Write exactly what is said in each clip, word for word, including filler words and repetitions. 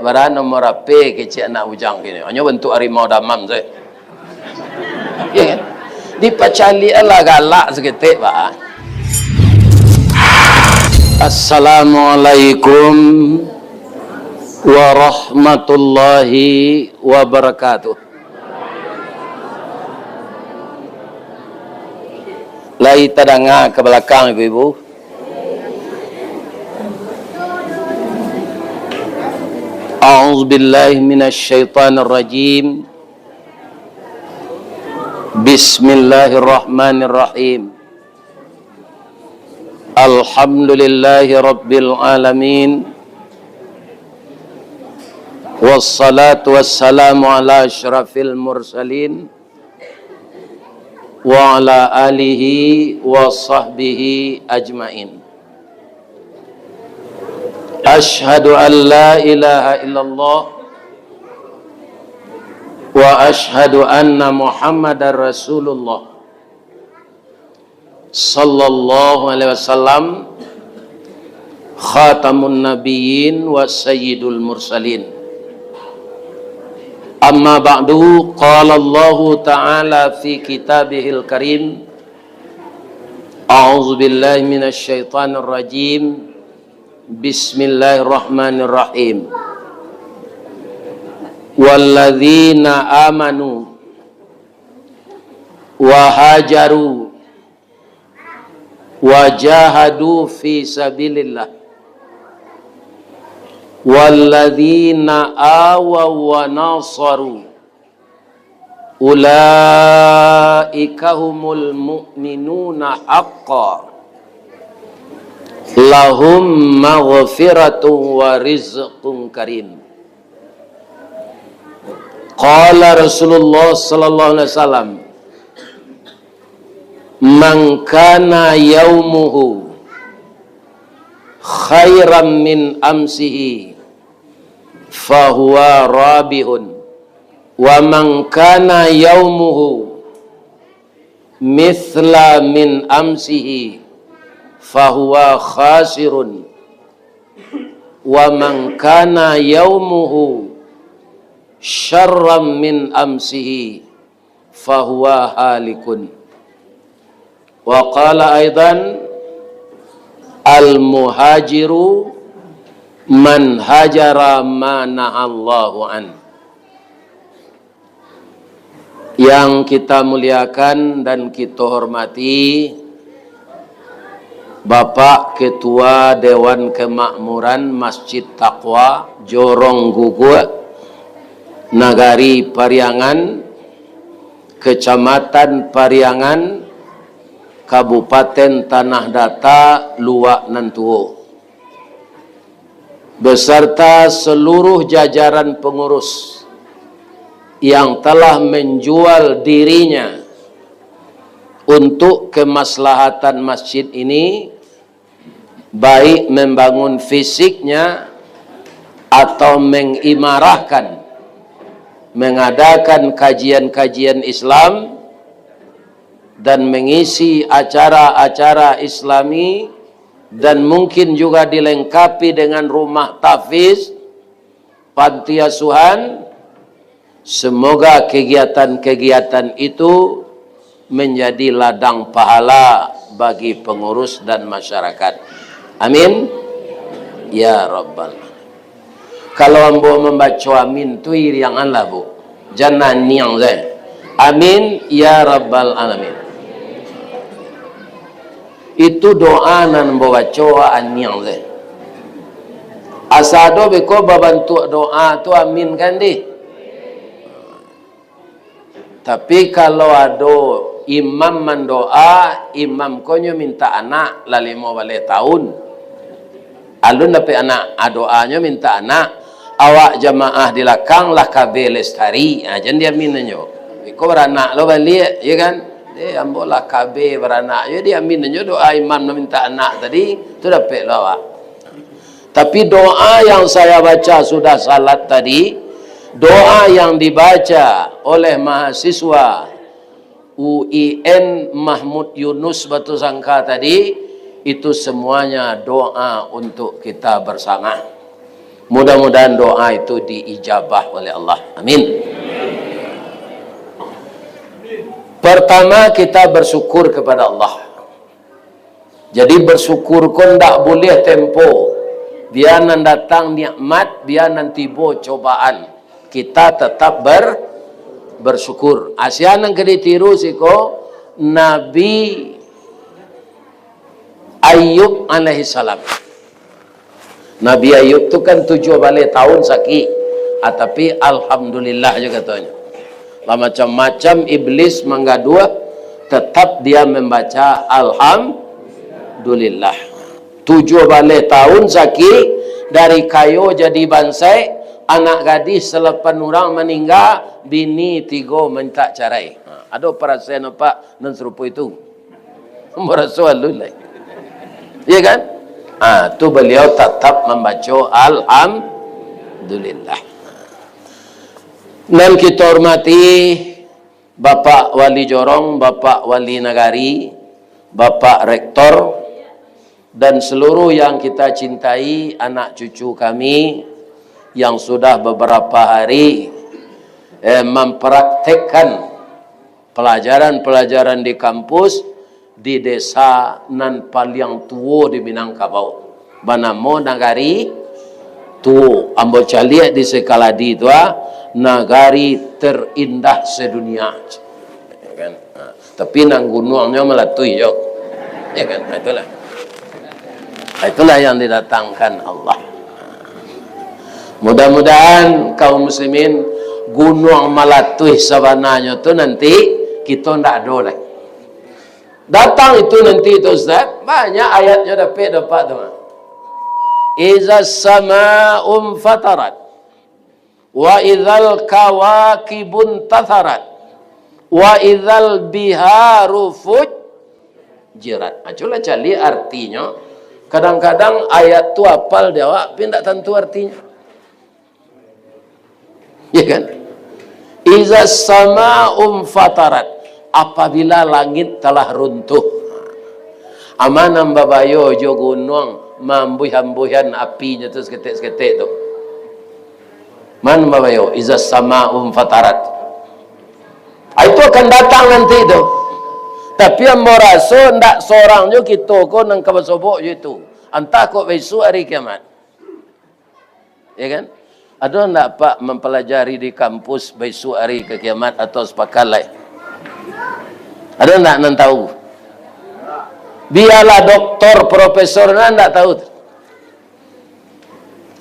Bara nomor H P kecek anak bujang kini. Hanyo bantuak harimau damam sajo. Ya kan? Dipacaliak lah galak saketek, Pak. Assalamualaikum warahmatullahi wabarakatuh. Lai tadanga ka balakang, ibu-ibu? A'udzubillahi minasyaitonirrajim. Bismillahirrahmanirrahim. Alhamdulillahi rabbil alamin. Wassalatu wassalamu ala asyrafil mursalin wa ala alihi wa sahbihi ajmain. Asyhadu an la ilaha illallah wa asyhadu anna Muhammadar Rasulullah, sallallahu alaihi wasallam, khatamun nabiyyin wa sayyidul mursalin. Amma ba'du, qala Allahu ta'ala fi kitabihil karim, a'udzubillahi minasyaitonirrajim. Bismillahirrahmanirrahim. Walladzina amanu wa hajaru wa jahadu fi sabilillah, walladzina awaw wa nasaru, ulaika humul mu'minuna haqqan, lahum maghfiratun wa rizqun karim. Qala Rasulullah sallallahu alaihi wasallam, "Man kana yaumuhu khairan min amsihi, fahuwa rabihun. Wa man kana yaumuhu mithla min amsihi, fahuwa khasirun. Wa man kana yaumuhu syarran min amsihi, fahuwa halikun." Wa qala aidan, "Al-muhajiru man hajara ma nahallahu an." Yang kita muliakan dan kita hormati, Bapak Ketua Dewan Kemakmuran Masjid Taqwa, Jorong Guguak, Nagari Pariangan, Kecamatan Pariangan, Kabupaten Tanah Data, Luak Nan Tuo, beserta seluruh jajaran pengurus yang telah menjual dirinya untuk kemaslahatan masjid ini, baik membangun fisiknya atau mengimarahkan, mengadakan kajian-kajian Islam, dan mengisi acara-acara Islami, dan mungkin juga dilengkapi dengan rumah tahfiz, panti asuhan. Semoga kegiatan-kegiatan itu menjadi ladang pahala bagi pengurus dan masyarakat. Amin. Ya Rabbal. Kalau ambo mambaco amin tu, irianganlah, Bu. Jan aniang sajo. Amin, ya rabbal alamin. Itu doa nan ambo baco, aniang sajo. Asa ado beko babantuak doa tu, amin kan, dih? Tapi kalau ado imam mandoa, imam ko nyo mintak anak lah limo baleh taun. Alun dapek anak, a, doanyo mintak anak. Awak jamaah di lakang lah kabeh lestari, ha, jan diamin nyo. Iko baranak lo baliak, ya kan? Eh, ambo lah kabeh baranak, yo diamin nyo doa imam nan mintak anak tadi, tu dapek lo awak. Tapi doa yang saya baca sudah salat tadi, doa yang dibaca oleh mahasiswa U I N Mahmud Yunus Batusangka tadi, itu semuanya doa untuk kita bersama. Mudah-mudahan doa itu diijabah oleh Allah. Amin. Pertama, kita bersyukur kepada Allah. Jadi, bersyukur ko ndak buliah tempo. Bia nan datang nikmat, bia nan tibo cobaan, kita tetap ber-, bersyukur. Asia nan ka ditiru siko, Nabi Ayub alaihissalam. Nabi Ayub tu kan tujuah baleh tahun sakik, ah, tapi alhamdulillah je katonyo. Lah macam-macam iblis manggaduah, tetap dia membaca alhamdulillah. Tujuah baleh tahun sakik, dari kayo jadi bansaik, anak gadih salapan urang maningga, bini tigo mintak carai. Ha, ado parasaian apak nan sarupo itu? Maraso alun lai. Iya kan? Ah, tu baliau tatap mambaco alhamdulillah. Nan kita hormati Bapak Wali Jorong, Bapak Wali Nagari, Bapak Rektor, dan seluruh yang kita cintai, anak cucu kami yang sudah beberapa hari, eh, mempraktekkan palajaran-palajaran di kampus di desa nan paliang tuo di Minangkabau, banamo Nagari Tuo. Ambo caliak di Sekaladi tu, ah, nagari terindah sedunia. Ya kan? Ha. Tapi nan gunuangnyo malatuih jo. Ya kan? Ha, itulah. Ha, itulah yang didatangkan Allah. Mudah-mudahan kaum muslimin, gunuang malatuih sabananyo tu nanti kito ndak ado lai. Datang itu nanti tu, Ustaz, banyak ayatnyo dapek dapat tu. Iza sama'un fatarat, wa izal kawakibun tasarat, wa izal biharu fujirat. Aculah cali artinyo. Kadang-kadang ayat tu apal di awak, tapi ndak tantu artinyo. Ya kan? Iza sama'un fatarat, apabila langit telah runtuh. Aman nan babayo jo gunuang mambuih-ambuihan apinyo tu saketek-saketek tu. Man babayo, iza sama'un fatarat. Ah, itu akan datang nanti tu. Tapi ambo raso ndak sorang jo kito ko nan ka basobok jo itu. Antah kok baisu ari kiamat. Ya kan? Ado ndak Pak mampalajari di kampus baisuak ari ka kiamat atau sapakalai? Ado ndak nan tahu? Bialah doktor, profesor, nan ndak tahu.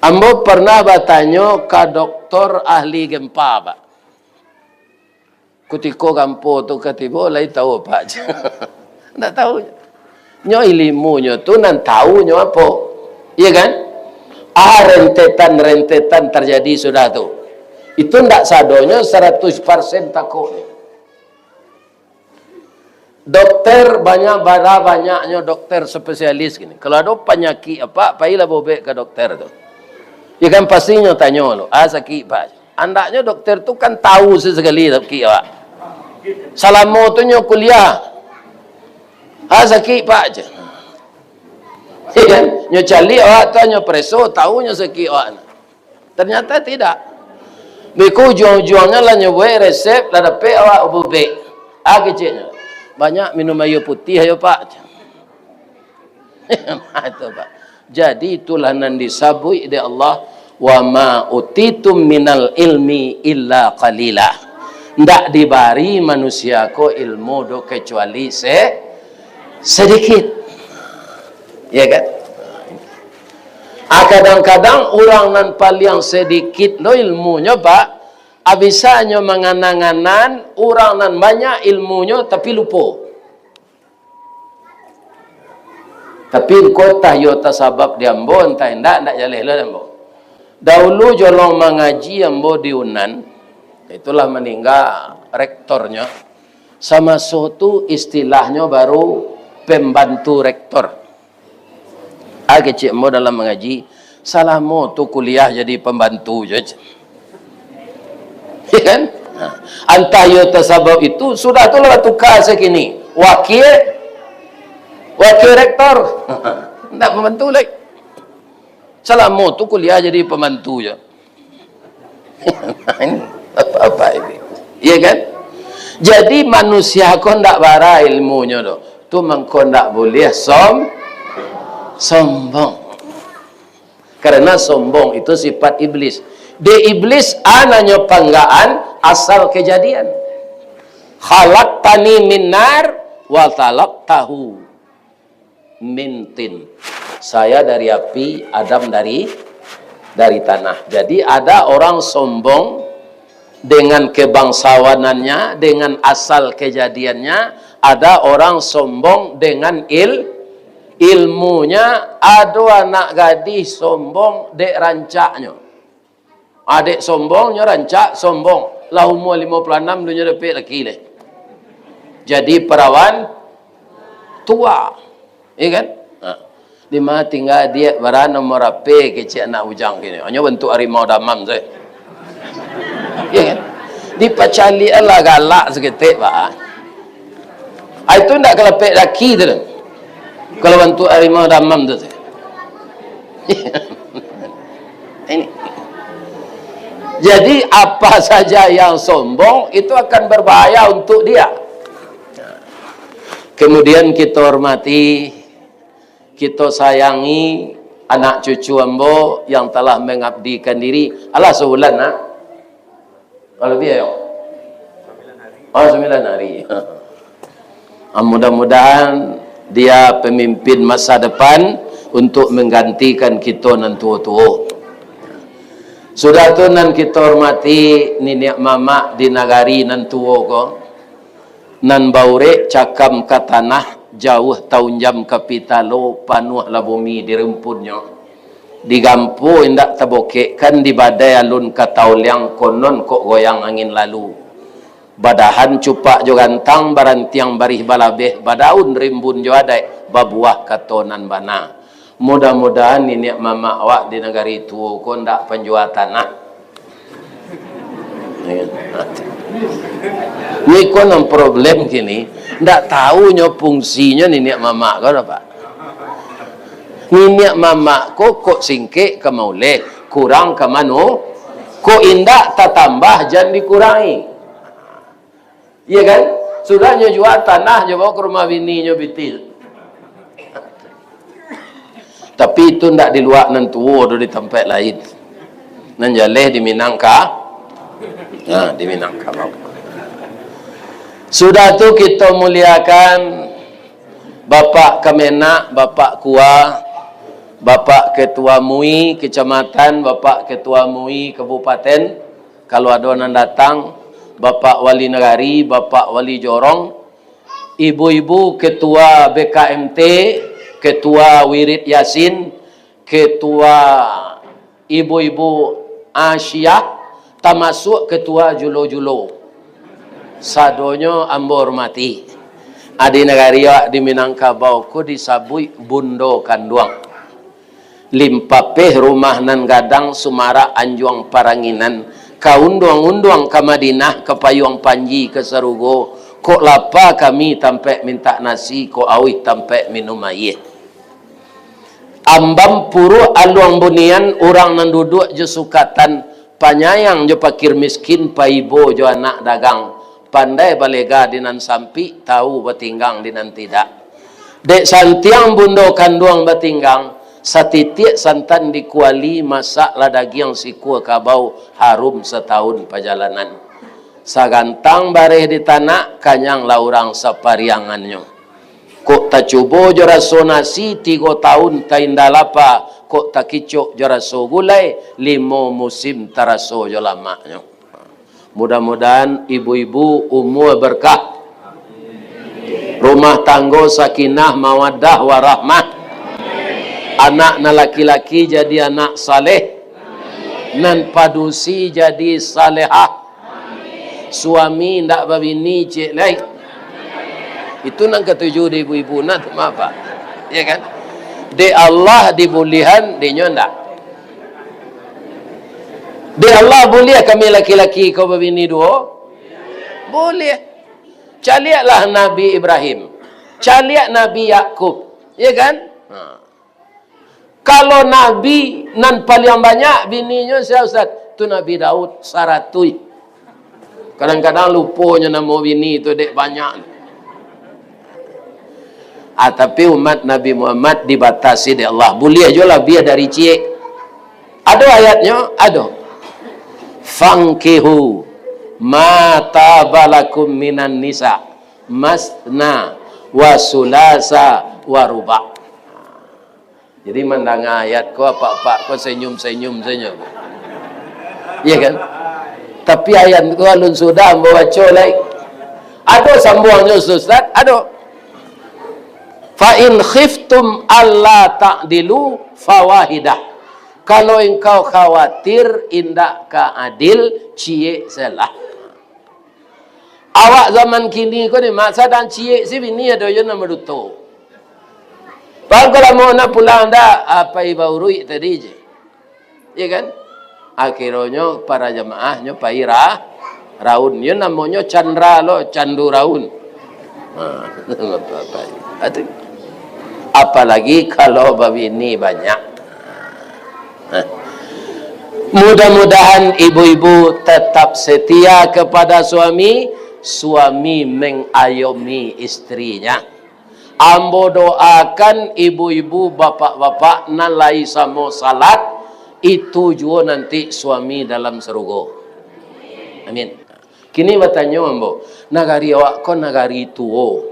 Ambo pernah batanyo ka doktor ahli gempa, Pak. Kutiko gampo tu ka tibo, lai tahu apak? Ndak tahu. Nyo ilimunyo tu nan tahu nyo apo? Iya kan? Ah, rentetan-rentetan terjadi sudah tu. Itu ndak sadonyo saratus persen takok. Dokter banyak, bara banyaknyo dokter spesialis kini. Kalau ado panyakik apak, pailah bobek ka dokter tu. Ya kan, pastinyo tanyo lu, "Ah, sakik, Pak." Andaknyo dokter tu kan tahu sakali sakik awak. Salamo tu nyo kuliah. "Ah, sakik, Pak," je. Ya kan? Nyo caliak awak tu, nyo pareso, tahu nyo sakik awak. Ternyata tidak. Beko ujuang-ujuangnyo lah nyo buek resep, lah dapek awak bobek. Ah, keceknyo. "Banyak minum aia putiah yo, Pak." Nah, itu, Pak. Jadi, itulah nan disabuik dek Allah, "Wa ma utitum minal ilmi illa qalila." Ndak dibari manusia ko ilmu do kecuali se-, sedikit. Ya kan? Ah, kadang-kadang urang nan paliang sedikit lo ilmunyo, Pak, abisanyo manganang-anang urang nan banyak ilmunyo, tapi lupo. Tapi ngko tah iyo tasabab di ambo, antah indak, ndak jaleh lo di ambo. Dahulu jolong mangaji ambo di Unan, itulah maningga rektornyo. Samaso tu istilahnyo baru pembantu rektor. Ah, kecek ambo dalam mangaji, salamo tu kuliah jadi pembantu je. Ya kan? Nah, antah iyo tasabab itu, sudah tu lah tuka sakini. Wakil, wakil rektor. Ndak pembantu lai. Salamo tu kuliah jadi pembantu je. Ini apa-apa ini. Iya kan? Jadi manusia ko ndak bara ilmunyo doh. Tu mangko ndak buliah som-, sombong. Karena sombong itu sifat iblis. Di iblis ananyo panggaan asal kejadian. Khalaqtani min nar wa khalaqtahu min tin. Saya dari api, Adam dari dari tanah. Jadi ada orang sombong dengan kebangsawanannya, dengan asal kejadiannya, ada orang sombong dengan il-, ilmunya, ado anak gadih sombong dek rancaknyo. Adek sombong, nyo rancak sombong. Lah umua limo puluah anam, dunyo dapek laki leh. Jadi perawan tua. Iya kan? Ha. Di ma tingga adiak bara nomor ape kecek anak bujang kini? Hanyo bantuak harimau damam sajo. Iya kan? Dipacaliak lah galak saketek, Pak. Ah, itu ndak kalapek daki tu doh. Kalau bantuak harimau damam tu. Ini. Jadi, apa saja yang sombong, itu akan berbahaya untuk dia. Kemudian kita hormati, kita sayangi anak cucu ambo yang telah mengabdikan diri. Alah, sabulan, nak? Kalau lebih, ayo. Oh, sembilan hari. Ah, mudah-mudahan dia pemimpin masa depan untuk menggantikan kita nan tuo-tuo. Sudah tu, nan kita hormati niniak mamak di nagari nan tuo ko, nan baurek cakam ka tanah, jauah taunjam ka pitalo, panuahlah bumi di rumpunnyo. Digampo indak tabokekkan, dibadai alun ka taoliang, konon kok goyang angin lalu. Badahan cupak jo gantang, barantiang barih balabeh, badaun rimbun jo adaik, babuah kato nan bana. Mudah-mudahan niniak mamak awak di nagari tuo ko ndak panjua tanah. Ni ko nan problem kini, ndak tahu nyo fungsinyo niniak mamak ko doh, Pak. Niniak mamak ko kok singkek ka mauleh, kurang ka manu, kok indak tatambah jan dikurangi. Iya kan? Sudah nyo jua tanah, nyo bao ka rumah bini nyo pitih. Tapi itu ndak di luak nan tuo tu, di tampek lain. Nan jaleh di Minangka-, nah, di Minangkabau. Sudah tu kita muliakan Bapak Kemenag, Bapak Kua, Bapak Ketua MUI Kecamatan, Bapak Ketua MUI Kabupaten, kalau ado nan datang, Bapak Wali Nagari, Bapak Wali Jorong, ibu-ibu ketua B K M T, ketua Wirid Yasin, ketua ibu-ibu Asyiah, tamasuak ketua julo-julo. Sadonyo ambo hormati. Adi nagari awak di Minangkabau ko disabuik bundo kanduang. Limpapeh rumah nan gadang, sumarak anjuang paranginan, ka unduang-unduang ka Madinah, ka payuang panji ka sarugo, kok lapa kami tampek mintak nasi, kok auih tampek minum ayie. Ambam puruak aluang bunian, urang nan duduak jo sukatan, panyayang jo pakir miskin, paibo jo anak dagang, pandai balega di nan sampik, tahu batinggang di nan tidak. Dek santiang bundo kanduang batinggang, satitiak santan di kuali, masaklah dagiang sikua kabau, harum satahun pajalanan. Sagantang bareh ditanak, kanyanglah urang sapariangannyo. Kok tacubo jo raso nasi, tigo taun tainda lapa, kok takicok jo raso gulai, limo musim taraso jo lamaknyo. Mudah-mudahan ibu-ibu umua berkah, rumah tanggo sakinah, mawaddah, warahmah, anak nan laki-laki jadi anak saleh, nan padusi jadi salehah, suami indak babini ciek lai. Itu nan katuju di ibu-ibu, nah, tu mah, Pak. Ya kan? Dek Allah dibulihan, dek nyo ndak. Dek Allah buliah kami laki-laki ko babini duo? Buliah. Caliaklah Nabi Ibrahim. Caliak Nabi Yakub. Ya kan? Ha. Kalau nabi nan paliang banyak bininyo sia, Ustaz? Tu Nabi Daud, saratuih. Kadang-kadang luponyo namo bini tu, dek banyak. Ah, tapi umat Nabi Muhammad dibatasi dek Allah. Buliah juo labiah dari ciek. Ado ayatnyo? Ado. "Fankihu ma taba lakum minan nisa, masna wa sulasa wa ruba." Jadi, mandanga ayat ko, apak-apak ko senyum-senyum sajo. Iya kan? Tapi ayat ko alun sudah ambo baco lai. Ado sambuangnyo, Ustaz? Ado. "Fa in khiftum alla ta'dilu fawahidah." Kalau engkau khawatir indak ka adil, ciek sajolah. Awak zaman kini ko ni, mak sadang ciek si bini ado jo nan baduto. Bang, kok lamo nak pulang dak? Apai bauruik tadi je. Iya kan? Akhironyo para jamaahnyo pai ra-, raun. Yo namonyo Chandra lo, Candu Raun. Ha, atu. Apalagi kalau babini banyak. Mudah-mudahan ibu-ibu tetap setia kepada suami, suami mengayomi istrinya. Ambo doakan ibu-ibu, bapak-bapak nan lai samo salat, itu juo nanti suami dalam sarugo. Amin. Kini batanyo ambo, nagari awak ko nagari tuo.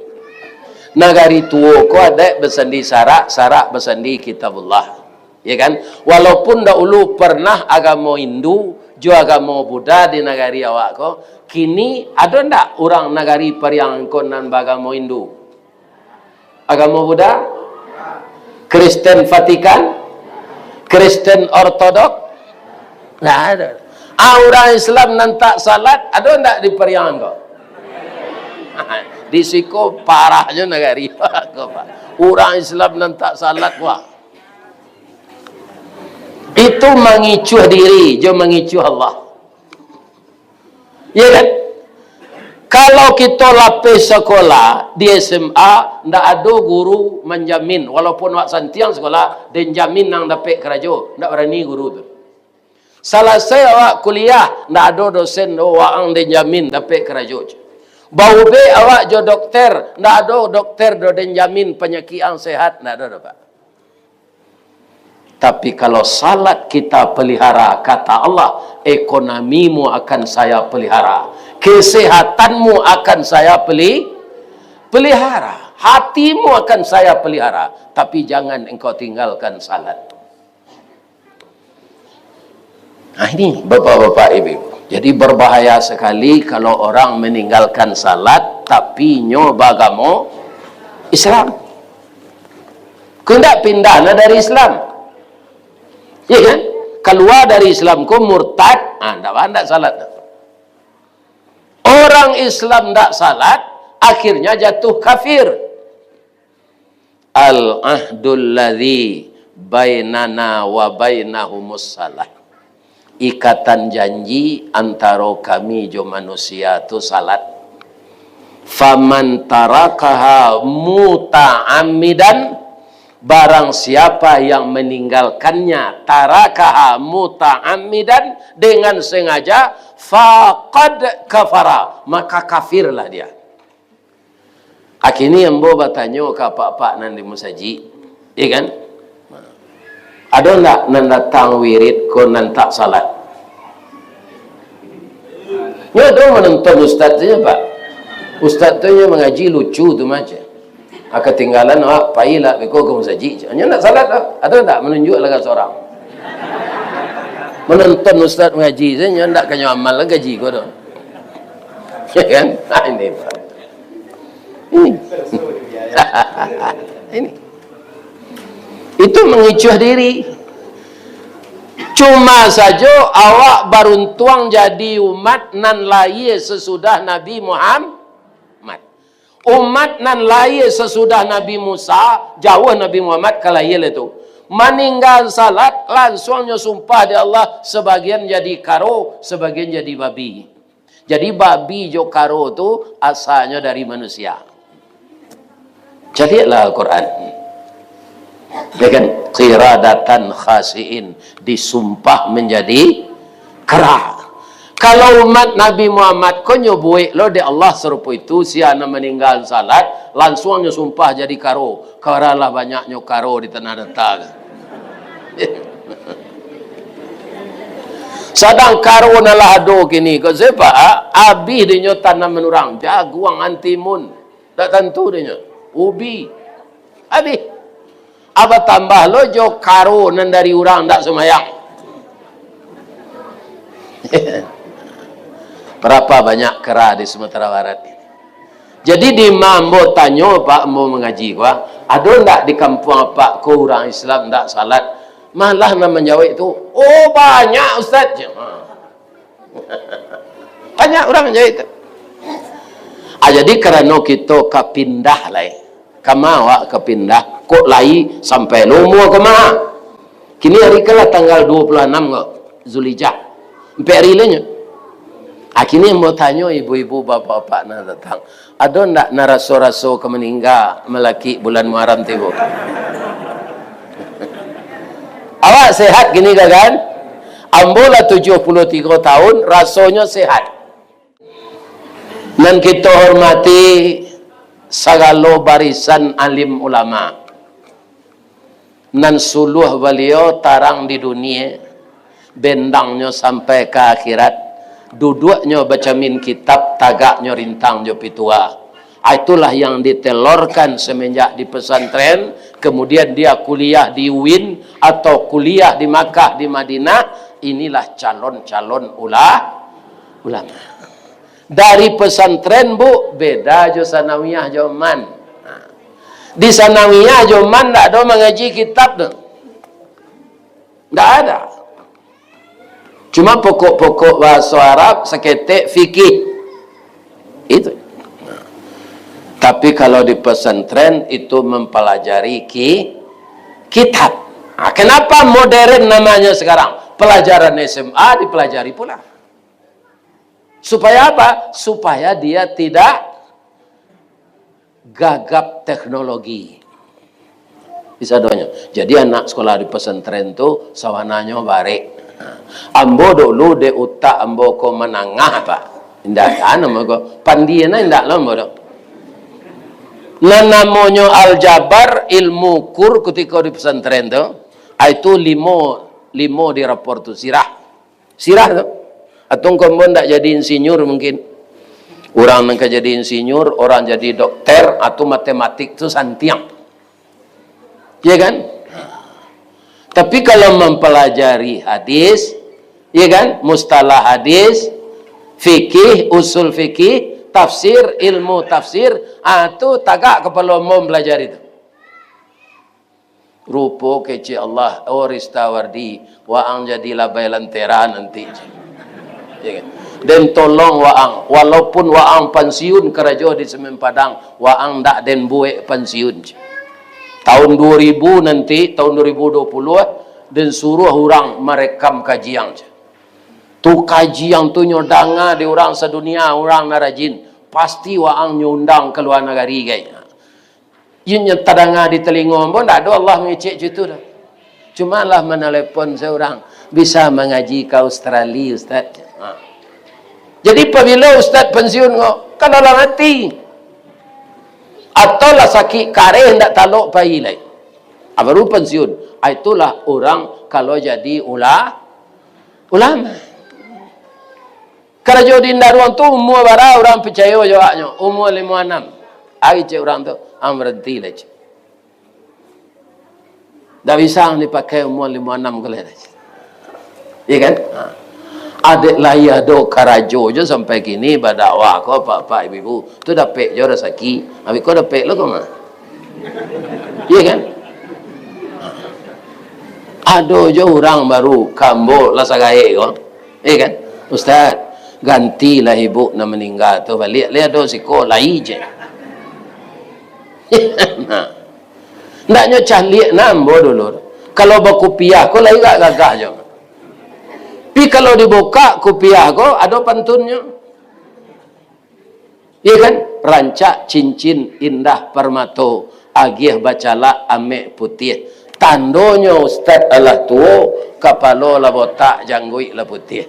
Nagari tuo ko adaik basandi syarak, syarak basandi Kitabullah. Ya kan? Walaupun dahulu pernah agamo Hindu jo agamo Buddha di nagari awak ko, kini ado ndak urang nagari Pariang ko nan baagamo Hindu? Agamo Buddha? Kristen Vatikan? Kristen Ortodok? Ndak ado. Ah, urang Islam nan tak salat, ado ndak di Pariang ko? Di siko parahnyo nagari ko, Pak. Urang Islam nan tak salat, wah. Itu mangicuah diri, jo mangicuah Allah. Ya kan? Kalau kito lapeh sakolah di S M A, ndak ado guru manjamin, walaupun awak santiang sakolah, den jamin nan dapek karajo, ndak barani guru tu. Salasai awak kuliah, ndak ado dosen do waang den jamin dapek karajo. Baubek awak jo dokter, ndak ado dokter do den jamin panyakik ang sehat, ndak ado do, Pak. Tapi kalau salat kita pelihara, kata Allah, ekonomimu akan Saya pelihara, kesehatanmu akan Saya peli-, pelihara, hatimu akan Saya pelihara, tapi jangan engkau tinggalkan salat. Nah, ini, bapak-bapak, ibu-ibu. Jadi, berbahaya sekali kalau orang meninggalkan salat, tapi nyo bagamo Islam. Ko ndak pindah lah dari Islam. Ya kan? Kalua dari Islam ko murtad, ah, ndak, ndak salat. Orang Islam ndak salat, akhirnya jatuh kafir. "Al-ahdul ladzi bainana wa bainahumus salah." Ikatan janji antaro kami jo manusia tu salat. "Faman tarakaha muta'ammidan," barang siapa yang meninggalkannya, tarakaha muta'ammidan, dengan sengaja, "faqad kafara," maka kafirlah dia. Kini ambo batanyo ka apak-apak nan di musajik, ya kan? Ado ndak nan datang wirid ko nan tak salat? Nyo ado manonton ustaz tu nyo, Pak. Ustaz tu nyo mangaji lucu tu macam. Ah, katinggalan awak, pailah beko ka musajik. Nyo ndak salat doh. Ado ndak manunjuak lah ka surang? Manonton ustaz mangaji tu, nyo ndak ka nyo amal lah kaji ko doh. Ya kan? Nah, ini, Pak. Ini. Ini. Itu mangicuah diri. Cuma sajo awak baruntuang jadi umat nan lahia sasudah Nabi Muhammad. Umat nan lahia sasudah Nabi Musa, jauah Nabi Muhammad ka lahia lai tu. Maningga salat, lansuangnyo sumpah di Allah, sabagian jadi karo, sabagian jadi babi. Jadi, babi jo karo tu asalnyo dari manusia. Caliaklah Al-Quran. Ya kan? Qiradatan khasi'in, disumpah manjadi kera. Kalau umat Nabi Muhammad ko nyo buek lo dek Allah sarupo itu, sia nan maningga salat, lansuang nyo sumpah jadi karo. Karalah banyaknyo karo di tanah datar. Sadang karo nan lah ado kini ko, sabab abih dinyo tanaman urang, jaguang, antimun, dak tantu dinyo, ubi, abih. Abah tambah lo jo karo nan dari urang dak sumayang. Berapa banyak kera di Sumatera Barat ini? Jadi di ma ambo tanyo, Pak, ambo mangaji ko, ah, ado ndak di kampuang Apak ko urang Islam ndak salat? Malah nan manjawek tu, "Oh, banyak, Ustaz." Ha. Banyak urang manjawek tu. Ah, jadi karano kito ka pindah lai. Kama awak ka pindah, kok lai sampai lo umua kama? Kini ari kan lah tanggal dua puluh anam ko, Zulhijjah. Ampek ari lai nyo. Ah, kini ambo tanyo ibu-ibu, bapak-bapak nan datang, ado ndak nan raso-raso ka maningga malakik bulan Muharram tibo? Awak sehat kini ka, kan? Ambo lah tujuah puluah tigo tahun, rasonyo sehat. Nan kito hormati sagalo barisan alim ulama. Nan suluah baliau tarang di dunia, bendangnyo sampai ka akhirat, duduaknyo bacamin kitab, tagaknyo rintang jo pitua. Ah, itulah yang ditelorkan semenjak di pesantren, kemudian dia kuliah di uin atau kuliah di Makkah, di Madinah, inilah calon-calon ula-, ulama. Dari pesantren, Bu, beda jo sanawiyah jo man. Nah, di sanawiyah jo man ndak ado mangaji kitab tu. Ndak ada. Cuma pokok-pokok bahaso Arab, saketek fikih. Itu. Tapi kalau di pesantren itu mempelajari ki-, kitab. Nah, kenapa modern namanya sekarang? Pelajaran S M A dipelajari pula. Supaya apa? Supaya dia tidak gagap teknologi. Bisa donyo. Jadi anak sekolah di pesantren tu sawananyo barek. Ambo dulu dek utak ambo ko manangah, Pak. Indak ado namo ko. Pandia nah indak lo ambo tu. Nan namonyo aljabar, ilmu kur kutiko di pesantren tu, ah, itu limo, limo di rapor tu, sirah. Sirah tu. Atau ngko ambo ndak jadi insinyur mungkin. Urang nan ka jadi insinyur, urang jadi dokter, atau matematik tu santiang. Ya kan? Tapi kalau mempelajari hadis, ya kan? Mustalah hadis, fikih, usul fikih, tafsir, ilmu tafsir, ah, tu tagak kapalo ambo mempelajari tu. Rupo kecek Allah, oh Ristawardi, waang jadi labai lantera nanti, cek. Ya kan? Den tolong waang, walaupun waang pansiun karajo di Semen Padang, waang ndak den buek pansiun, cek. Tahun duo ribu nanti, tahun duo ribu duo puluah, den suruah urang marekam kajian, cek. Tu kajian tu nyo danga di urang sadunia, urang nan rajin, pasti waang nyo undang ka lua nagari, gai. Inyo tadanga di talingo ambo, ndak ado Allah mangecek cam itu doh. Cuma lah manalepon saurang, bisa mangaji ka Australia, Ustaz. Ha. Jadi, pabilo Ustaz pansiun ko? Kalau lah mati. Atau lah sakik kareh, ndak talok pai lai. Ah, baru pansiun. Ah, itulah urang kalau jadi ula-, ulama. Karajo di Indaruang tu umua bara urang picayo jo awaknyo? Umua limo anam. Ari cek urang tu, ang baranti lah, cek. Ndak bisa ang dipakai umua limo anam ko lai, cek. Iya kan? Ha. Adek lai ado karajo jo sampai kini badakwah ko, apak-apak, ibu-ibu. Tu dapek jo rasaki. Abih ko dapek lo ko mah. Iya kan? Ha. Ado jo urang baru ka ambo lah sagaek ko. Eh kan, "Ustaz, gantilah ibu nan maningga tu baliak, lai ado siko lai," cek. Nah. Ndaknyo caliak nah ambo dulu. Kalau bakupiah ko lai gak gagah jo. Tapi kalau dibukak kupiah ko, ado pantunnyo. Iya kan? Rancak cincin indah parmato, agiah bacalak amek putiah. Tandonyo ustad alah tuo, kapalo lah botak, jangguik lah putiah.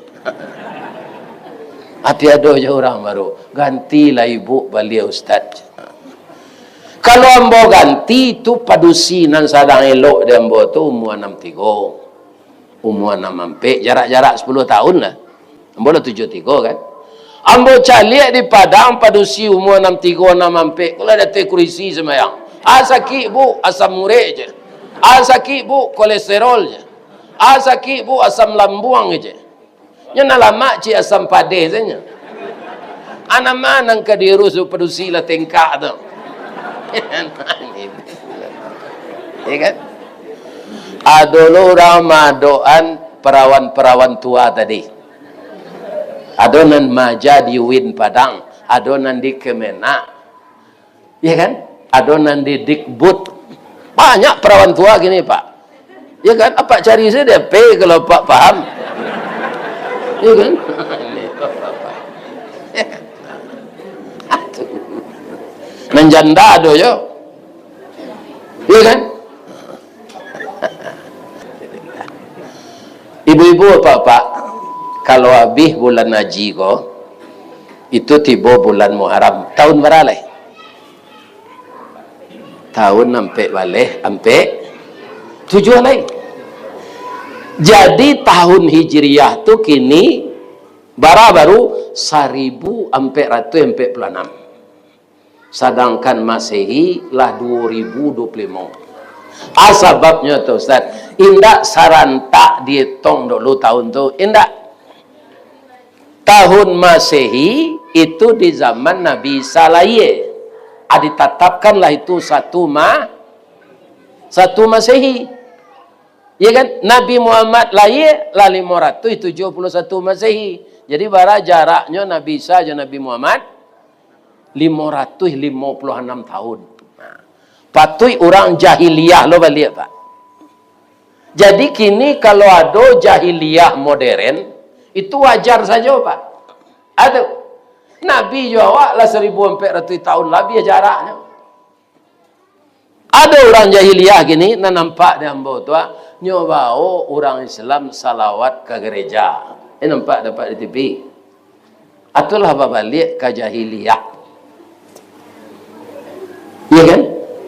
Ati ado jo urang baru, "Gantilah ibuk baliau, ustad." Kalau ambo ganti tu, padusi nan sadang elok di ambo tu umua anam tigo, umua anam ampek, jarak-jarak sapuluah tahun lah. Ambo lah tujuah tigo kan. Ambo caliak di Padang, padusi umua anam tigo, anam ampek, ko lah di ateh kurisi sumbayang. "Ah, sakik, Buk," asam urek je. "Ah, sakik, Buk," kolesterol je. "Ah, sakik, Buk," asam lambuang je. Nyo nan lamak cik asam padeh sajo. Anam nan ka diurus tu, padusi lah tengkak tu. Ya kan? Ado lo urang maadokan parawan-parawan tua tadi. Ado nan maaja di uin Padang, ado nan di Kemenag. Ya kan? Ado nan di Dikbud. Banyak parawan tua kini, Pak. Ya kan? Apak cari sajo D P kalau Apak paham. Ya kan? Nan janda ado jo. Ya kan? Ibu-ibu, apak-apak, kalau abih bulan haji ko, itu tibo bulan Muharram. Tahun bara lai? Tahun ampek baleh, ampek tujuah lai. Jadi, tahun Hijriah tu kini bara baru? Saribu ampek ratuih ampek puluah anam. Sadangkan Masehi lah duo ribu duo puluah limo. Ah, sababnyo tu, Ustaz, indak sarantak dietong dulu tahun tu, indak. Tahun Masehi itu di zaman Nabi Isa lahia. Ah, ditatapkanlah itu satu Ma-, satu Masehi. Ya kan? Nabi Muhammad lahia lah limo ratuih tujuah puluah satu Masehi. Jadi, bara jaraknyo Nabi Isa jo Nabi Muhammad? Limo ratuih limo puluah anam tahun. Nah, patuik urang jahiliah lo baliak, Pak. Jadi, kini kalau ado jahiliah modern, itu wajar sajo, Pak. Ado. Nabi jo awak lah saribu ampek ratuih tahun labiah jaraknyo. Ado urang jahiliah kini, nan nampak di ambo tu, ah, nyo bao urang Islam salawat ka gareja. Eh, nampak, nampak di T V. Atulah babaliak ka jahiliah. Iya kan?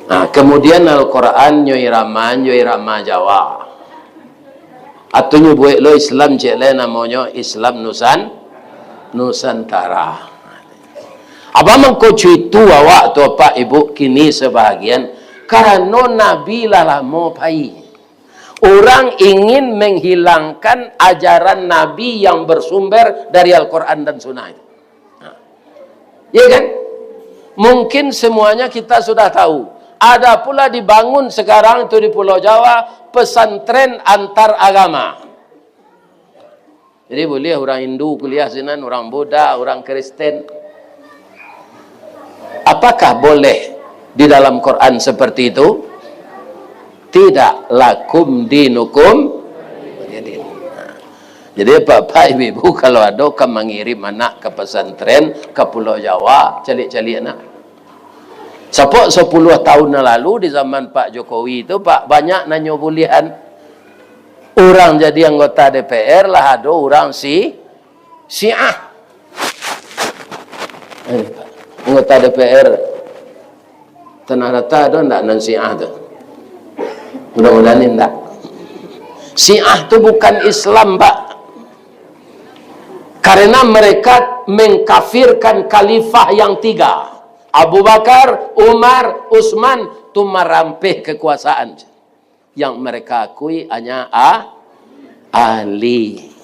Nah, kemudian Al-Quran nyo iramaan jo irama Jawa. Atau nyo buek lo Islam ciek lai, namonyo Islam Nusan-, Nusantara. Apa mangko cuitu awak tu, Apak Ibu, kini sabahagian? Karano Nabi lah lamo pai. Urang ingin menghilangkan ajaran Nabi yang bersumber dari Al-Quran dan Sunnah itu. Nah. Ya kan? Mungkin semuanya kita sudah tahu. Ada pula dibangun sekarang itu di Pulau Jawa, pesantren antar agama. Jadi, boleh urang Hindu kuliah sinan, urang Buddha, urang Kristen. Apakah boleh di dalam Quran seperti itu? Tidak. Lakum dinukum. Jadi, jadi, Bapak, Ibu, kalau ado ka mangirim anak ka pesantren, ka Pulau Jawa, caliak-caliak nak. Sapok sapuluah tahun nan lalu, di zaman Pak Jokowi tu, Pak, banyak nan nyo buliahan. Urang jadi anggota D P R lah ado urang si-, Syiah. Eh, anggota D P R Tanah Datar ado ndak nan Syiah tu? Mudah-mudahan indak. Syiah tu bukan Islam, Pak. Karena mereka mengkafirkan khalifah yang tiga. Abu Bakar, Umar, Utsman, tu marampeh kekuasaan. Yang mereka akui hanya A-, Ali.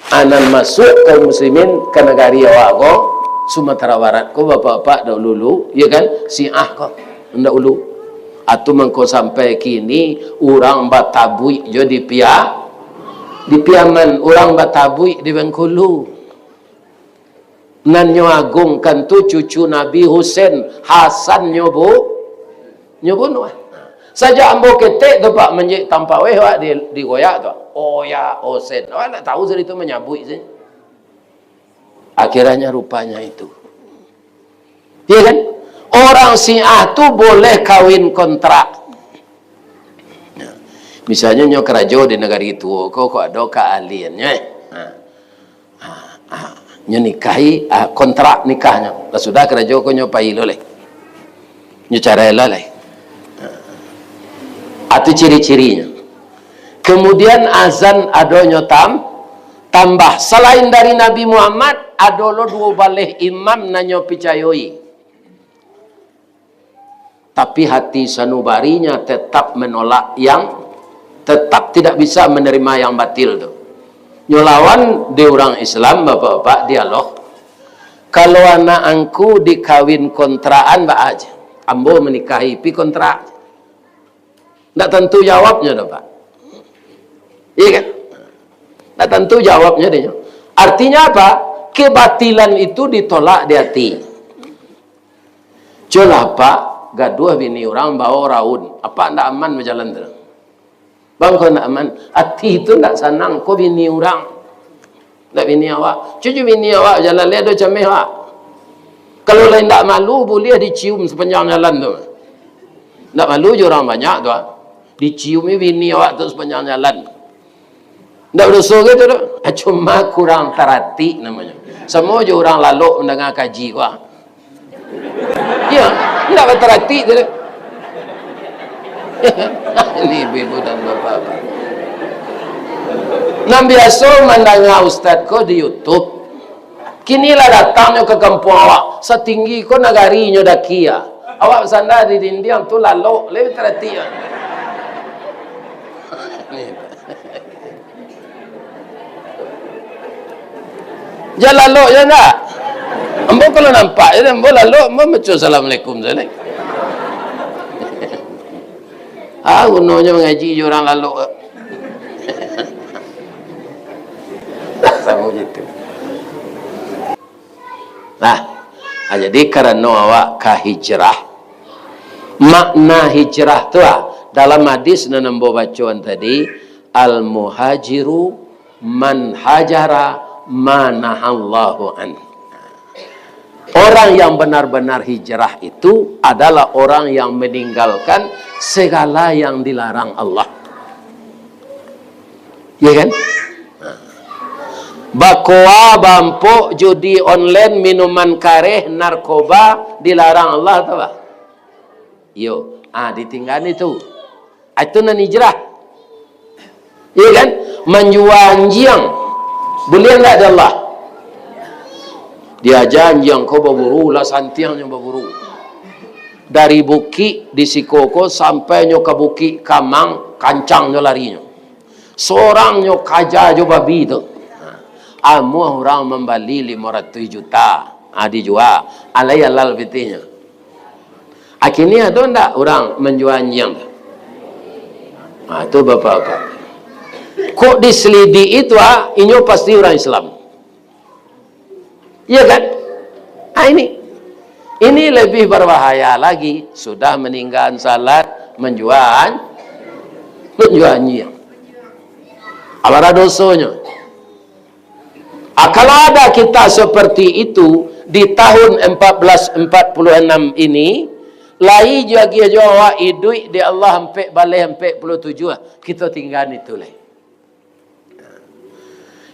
Anan masuk kaum muslimin ka nagari awak ko, Sumatera Barat ko, bapak-bapak dahulu-dulu, ya kan? Syiah ko, dahulu. Atu mangko sampai kini, urang batabuik jo di Pia-, di Piaman, urang batabuik di Bengkulu. Nan nyo agungkan tu cucu Nabi Husain, Hasan nyo bu-, nyo bunuah. Sajak ambo ketek tu, Pak, manjek tampaweh, Pak, di, digoyak tu. Oya Husain. Awak ndak tahu sari tu manyabuik se. Akhirnya rupanya itu. Iya kan? Orang Syiah tu boleh kawin kontrak. Misalnyo nyo karajo di nagari tuo ko, ko ado keahliannyo, eh. Ha. Ha, ha. Nyo nikahi, ah, kontrak nikahnyo. Lah sudah karajo ko nyo pai lo lai. Nyo carai lah lai. Ha. Atu ciri-cirinyo. Kemudian azan adonyo tam-, tambah. Salain dari Nabi Muhammad, ado lo duo baleh imam nan nyo picayoi. Tapi hati sanubarinya tetap menolak yang, tetap tidak bisa menerima yang batil tu. Nyo lawan di urang Islam, bapak-bapak, dialog. Kalau anak angku dikawin kontrakan, baa aja. Ambo menikahi pi kontrak. Ndak tantu jawabnyo doh, Pak. Iya kan? Ndak tantu jawabnyo dinyo. Artinya apa? Kebatilan itu ditolak di hati. Colah, Pak, gaduah bini urang bao raun. Apak ndak aman bajalan tu. Bang, ko ndak aman. Ati tu ndak sanang, ko bini urang. Ndak bini awak. Cucu bini awak bajalan, lai ado cameh awak. Kalau lai ndak malu, buliah dicium sapanjang jalan tu. Ndak malu jo urang banyak tu, ah. Dicium bini awak tu sapanjang jalan. Ndak badoso gitu tu. Ah, cuma kurang taratik namonyo. Samo jo urang lalok mandanga kaji ko, ah. Iyo, ndak bataratik tu. Ini ibu-ibu dan bapak-bapak. Nan biaso mandanga ustaz ko di YouTube. Kini lah datangnyo ka kampuang awak. Satinggi ko nagari nyo daki, ah. Awak basanda di dindiang tu lalok, lai bataratik, ah. Ni. Jan lalok jan ndak? Ambo kalau nampak je, ambo lalok, ambo baco assalamualaikum sajo. Ah, gunonyo mangaji jo urang lalok. Samo gitu. Nah, ah, jadi karano awak ka hijrah, makna hijrah tu, ah, dalam hadis nan ambo bacoan tadi, "Al-muhajiru man hajara ma nahallahu an." Orang yang benar-benar hijrah itu adalah orang yang meninggalkan segala yang dilarang Allah. Ya kan? Bakoa, bampok, judi online, minuman kareh, narkoba, dilarang Allah, tau bah? Iyo. Ah, ditinggaan itu. Ah, itu nan hijrah. Iya kan? Manjua anjiang. Buliah ndak dek Allah? Diaja anjiang ko baburu, lah santiangnyo baburu. Dari bukik di siko ko sampai nyo ka bukik Kamang, kancang nyo larinyo. Sorang nyo kaja jo babi tu. Amuah urang mambali limo ratuih juta. Ha, dijua. Alai halal pitihnyo. Kini ado ndak urang manjua anjiang tu? Ha, tu bapak-bapak. Kok diselidiki tu, ha, inyo pasti urang Islam. Iya kan? Ha, ini. Ini lebih berbahaya lagi. Sudah maninggaan salat, manjua an-, manjua anjiang. Apo dosonyo? Ah, kalau ada kita seperti itu di tahun empat belas empat puluh enam ini, lai jo agiah jo awak iduik di Allah ampek baleh ampek puluh tujuah, kito tinggaan itu lai.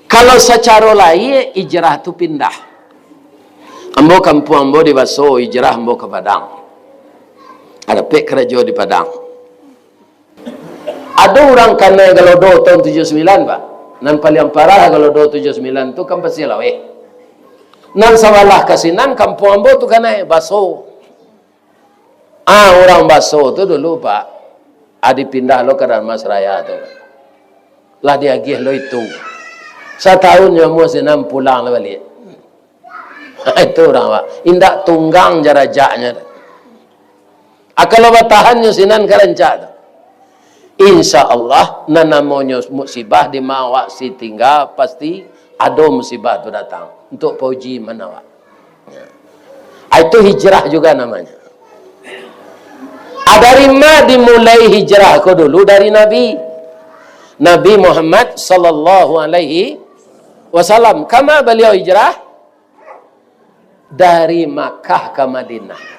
Kalau sacaro lahia, hijrah tu pindah. Ambo kampuang ambo di Baso, hijrah ambo ka Padang. Dapek karajo di Padang. Ado urang kanai galodo tahun tujuh sembilan, Pak. Nan paliang parah galodo tujuh sembilan tu kan Pasir Laweh. Nan sabalah ka sinan kampuang ambo tu kanai, Baso. Ah, urang Baso tu dulu, Pak, ah, dipindah lo ka Darmasraya tu. Lah diagiah lo itu. Satahun nyo amuah sinan pulang lah baliak. Itu urang, Pak. Indak tunggang jarajaknyo. Ah, kalau batahannyo sinan ka rancak tu. Insya Allah, nan namonyo musibah di ma awak si tingga, pasti ado musibah tu datang untuak pauji iman awak. Ah, itu hijrah juga namanya. Ah, dari ma dimulai hijrah ko dulu? Dari Nabi. Nabi Muhammad sallallahu alaihi wasallam. Kama baliau hijrah? Dari Makkah ka Madinah.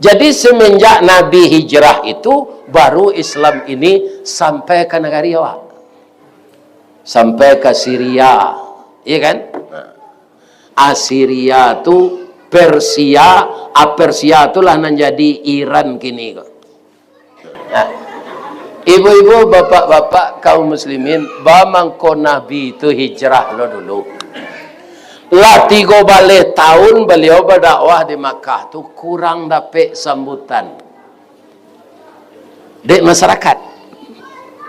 Jadi, semenjak Nabi hijrah itu, baru Islam ini sampai ka nagari awak. Sampai ka Siria, iya kan? Nah. Asiria tu, Persia, ah, Persia tu lah nan jadi Iran kini ko. Nah. Ibu-ibu, bapak-bapak, kaum muslimin, ba mangko Nabi tu hijrah lo dulu. Lah tigo baleh tahun baliau badakwah di Makkah tu, kurang dapek sambutan dek masyarakat.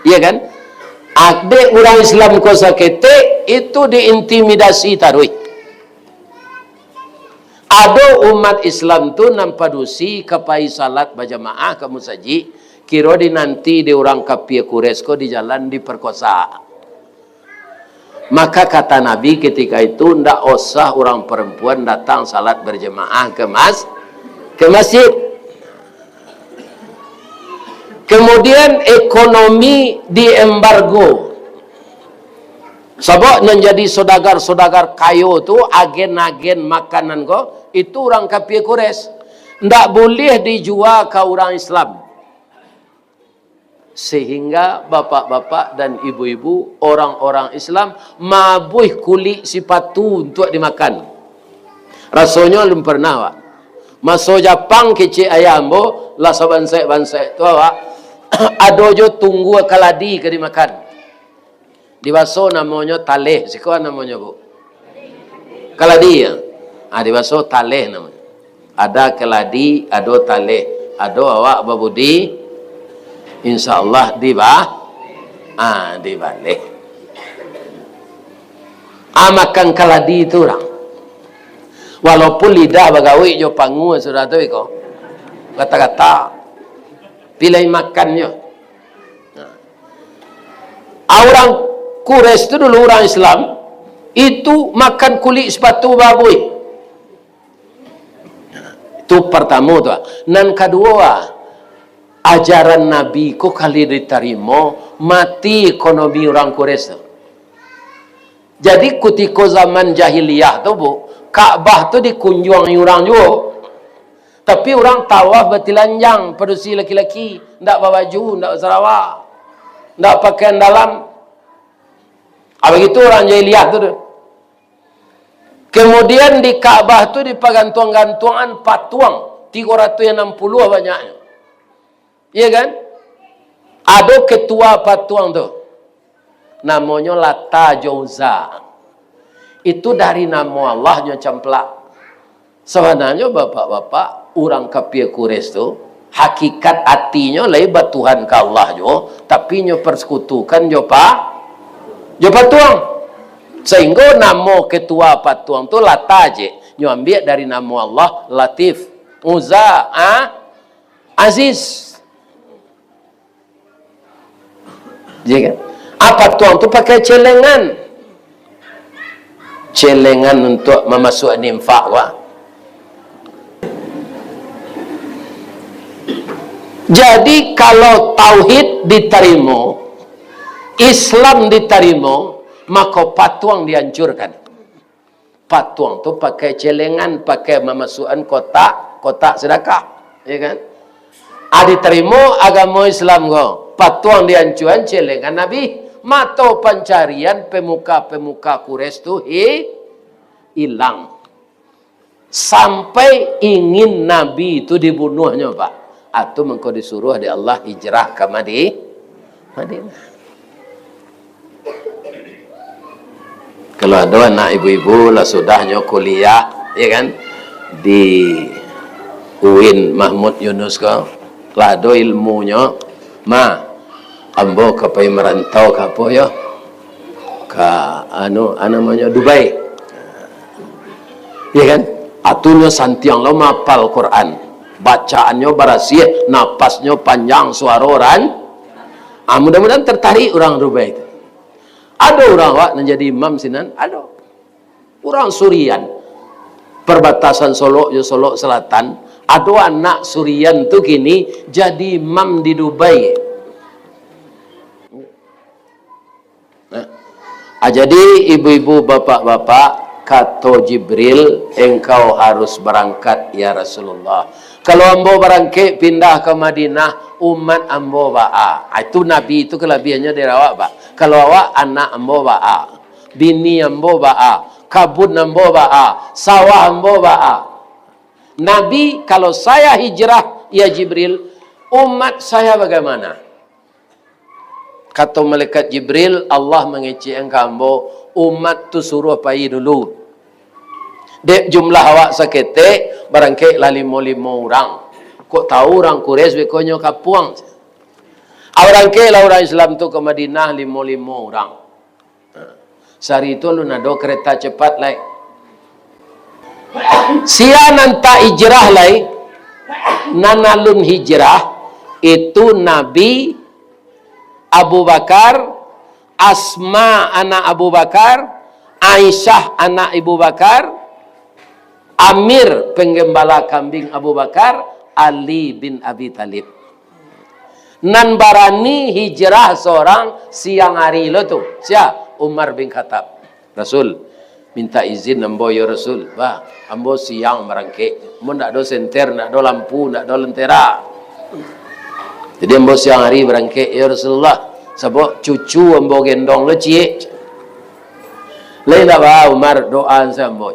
Iya kan? Ah, dek urang Islam ko saketek, itu diintimidasi taruih. Ado umat Islam tu nan padusi ka pai salat bajamaah ka musajik, kiro dinanti dek urang kapia Quraisy ko di jalan diperkosa. Maka kata Nabi ketika itu, "Ndak usah urang perempuan datang salat berjamaah ke mas-, ke masjid." Kemudian ekonomi diembargo. Sabab nan jadi saudagar-saudagar kayo tu, agen-agen makanan ko, itu urang kapia Quraisy. Ndak buliah dijua ka urang Islam. Sehingga bapak-bapak dan ibu-ibu, orang-orang Islam mabuih kulik sipatu untuak dimakan. Rasonyo alun pernah, Pak. Maso Japang kecek ayah ambo, lah sabansaik-bansaik tu, Pak, ado jo tunggua kaladi ka dimakan. Di baso namonyo taleh, siko namonyo, Bu? Kaladi, ya? Ah, di baso taleh namonyo. Ada kaladi, ado taleh. Ado awak babudi, insya Allah diba-, ah, dibaleh. Ah, makan kaladi tu urang. Walaupun lidah bagawik jo pangua sudah tu iko. Kata-kata. Pilih makannyo. Nah. Ah, urang Quraisy tu dulu urang Islam, itu makan kulik sipatu babuih. Itu partamo tu. Nan kaduo, ajaran Nabi ko kali ditarimo, mati ekonomi urang Quraisy tu. Jadi, kutiko zaman jahiliyah tu, Bu, Ka'bah tu dikunjuangi urang juo. Tapi urang tawaf batilanjang, padusi laki-laki, ndak babaju, ndak basarawa, ndak pakaian dalam. Ah, bagitu urang jahiliyah tu, tu. Kemudian di Ka'bah tu dipagantuang-gantuangan patuang, tigo ratuih anam puluah banyaknyo. Iya kan? Ado ketua patuang tu. Namonyo Lata jo Uzza. Itu dari namo Allah nyo camplak. Sabananyo, bapak-bapak, urang kapia Quraisy tu, hakikat atinyo lai batuhan ka Allah juo, tapi nyo persekutukan jo pa-, jo patuang. Sahinggo namo ketua patuang tu Lata je, nyo ambiak dari namo Allah, Latif, Uzza, ah, Aziz. Ya kan? Ah, patuang tu pakai celengan. Celengan untuak mamasuak infak, wah. Jadi, kalau tauhid ditarimo, Islam ditarimo, mako patuang dihancurkan. Patuang tu pakai celengan, pakai mamasuakan kotak, kotak sedekah, ya kan? Ah, ditarimo agamo Islam ko, patuang diancuan, celengan Nabi. Mato pancarian pemuka-pemuka Quraisy tu hi-, hilang. Sampai ingin Nabi tu dibunuahnyo, Pak. Atu mangko disuruah dek Allah hijrah ka Madi-, Madinah. Kalau ado anak ibu-ibu lah sudahnyo kuliah, ya kan, di UIN Mahmud Yunus ko, lah ado ilmunyo, "Ma, ambo ka pai marantau ka apo yo? Ka, anu, a namonyo, Dubai." Ya kan? Atunyo santiang lo maapal Quran. Bacaannyo barasiah, napasnyo panjang, suaro ran-, ah, mudah-mudahan tertarik urang Dubai tu. Ado urang awak nan jadi imam sinan? Ado. Urang Surian. Perbatasan Solok jo Solok Selatan. Ado anak Surian tu kini jadi imam di Dubai. Nah. Ah, jadi ibu-ibu, bapak-bapak, Kato Jibril, "Engkau harus barangkat, ya Rasulullah. Kalau ambo barangkek pindah ka Madinah, umat ambo baa?" Ah, itu Nabi itu kalabiahannyo dari awak, Pak. Kalau awak, anak ambo baa? Bini ambo baa? Kabun ambo baa? Sawah ambo baa? Nabi, "Kalau saya hijrah, ya Jibril, umat saya bagaimana?" Kato malaikat Jibril, "Allah mangecek ka ambo, umat tu suruah pai dulu. Dek jumlah awak saketek, barangkek lah limo-limo urang. Kok tahu urang Quraisy bekonyo kapuang. Ah, barangkek lah urang Islam tu ka Madinah limo-limo urang." Sari tu alun ado kereta cepat lai. Sia nan tak hijrah lai, nan alun hijrah, itu Nabi, Abu Bakar, Asma anak Abu Bakar, Aisyah anak Abu Bakar, Amir penggembala kambing Abu Bakar, Ali bin Abi Thalib. Nan barani hijrah sorang siang hari lo tu, sia? Umar bin Khattab. "Rasul, minta izin ambo, yo Rasul. Bah, ambo siang barangkek. Ambo ndak ado senter, ndak ado lampu, ndak ado lentera. Jadi ambo siang hari barangkek, yo Rasulullah. Sabab cucu ambo gendong lo ciek." "Lai ndak baa, Umar, doaan sajo ambo."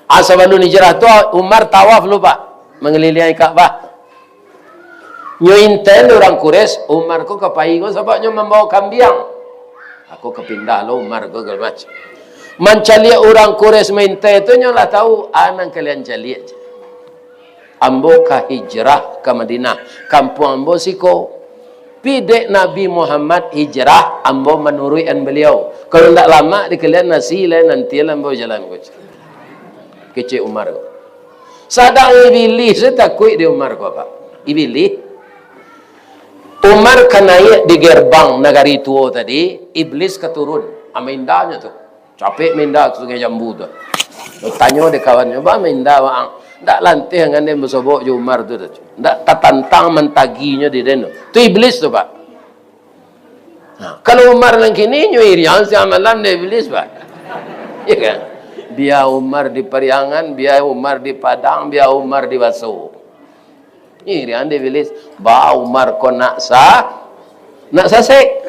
Ah, sabalun hijrah tu, Umar tawaf lo, Pak, mangaliliangi Ka'bah. Nyo intai dek urang Quraisy, Umar ko ka pai ko sabab nyo mambawa kambiang. Aku ka pindah lo Umar ko, sagalo macam. Mancaliak urang Quraisy maintai tu, nyo lah tahu, "Ah, nan kalian caliak, ambo ka hijrah ka Madinah. Kampuang ambo siko. Pi dek Nabi Muhammad hijrah, ambo manuruikan baliau. Kalau ndak lamak di kalian nasi lai, nantilah ambo jalan ko." Kecek Umar ko. Sadang Ibilih se takuik di Umar ko, Pak. Ibilih. Umar ka naiak di gerbang nagari tuo tadi, Iblis ka turun. Ah, maindanyo tu. Capek mainda tu Sungai Jambu tu. Tanyo dek kawannyo, "Baa mainda waang? Ndak lanteh angan den basobok jo Umar tu, tu. Ndak tatantang mantaginyo di den tu." Tu Iblis tu, Pak. Nah, kalau Umar nan kini, nyo iriang siang malam dek Iblis, Pak. Ya kan? Bia Umar di Pariangan, bia Umar di Padang, bia Umar di Baso. Iriang dek Iblis, "Baa Umar ko nak sa-, nak sasek?"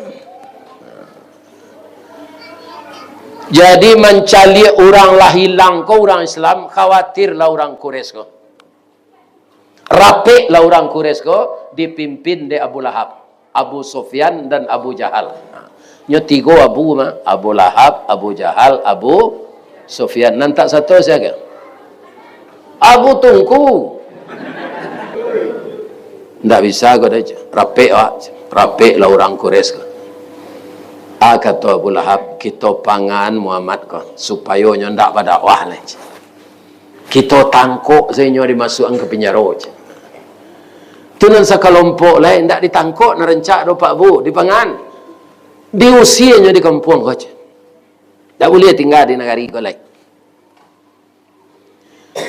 Jadi mancaliak urang lah ilang ko urang Islam, khawatirlah urang Quraisy ko. Rapeklah urang Quraisy ko, dipimpin dek Abu Lahab, Abu Sufyan, dan Abu Jahal. Nah, nyo tigo Abu mah, Abu Lahab, Abu Jahal, Abu Sufyan. Nan tak sato sia ko? Abu Tungku. Ndak bisa ko doh, rapek awak, rapeklah urang Quraisy ko. Ah, kato Abu Lahab, "Kito pangan Muhammad ko, supayo nyo ndak badakwah lai. Kito tangkok sajo inyo, dimasuakan ka pinjaro," cek. Tu nan sakalompok lai, ndak ditangkok, nan rancak doh, Pak Bu, dipangan. Diusianyo di kampuang ko, cek. Ndak buliah tingga di nagari ko lai.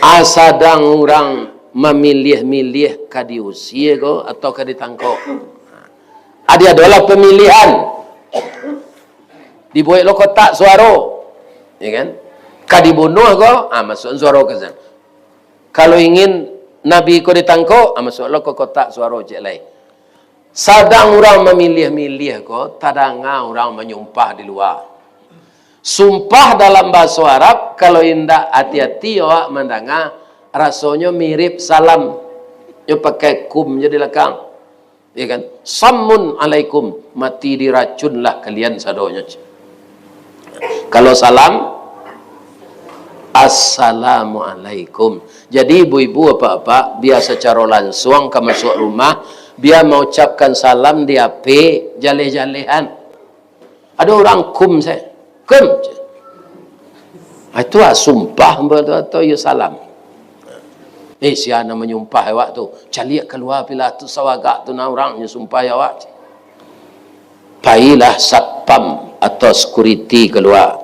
Ah, sadang urang mamiliah-miliah ka diusia ko atau ka ditangkok. Adi adolah pamilihan. Dibuek lo kotak suaro, ya kan? Ka dibunuah ko, ah, masuak suaro ka sinan. Kalau ingin Nabi ko ditangkok, ah, masuak lo ko kotak suaro cek lai. Sadang urang mamiliah-miliah ko, tadanga urang manyumpah di lua. Sumpah dalam bahaso Arab, kalau indak ati-ati awak mandanga, rasonyo mirip salam. Nyo pakai kum jo di lakang. Ya kan? "Sammun alaikum," mati diracunlah kalian sadonyo. Kalau salam, "Assalamualaikum." Jadi ibu-ibu, apak-apak, bia sacaro lansuang ka masuak rumah, bia maucapkan salam di H P, jaleh-jalehan. Ado urang kum se, "Kum." Ah, itu ah sumpah ambo tu atau iyo salam? "Eh, sia nan manyumpah awak tu? Caliak kalua pilah tu sawagak tu, nah urang nyo sumpah awak." Pailah satpam atau security kalua.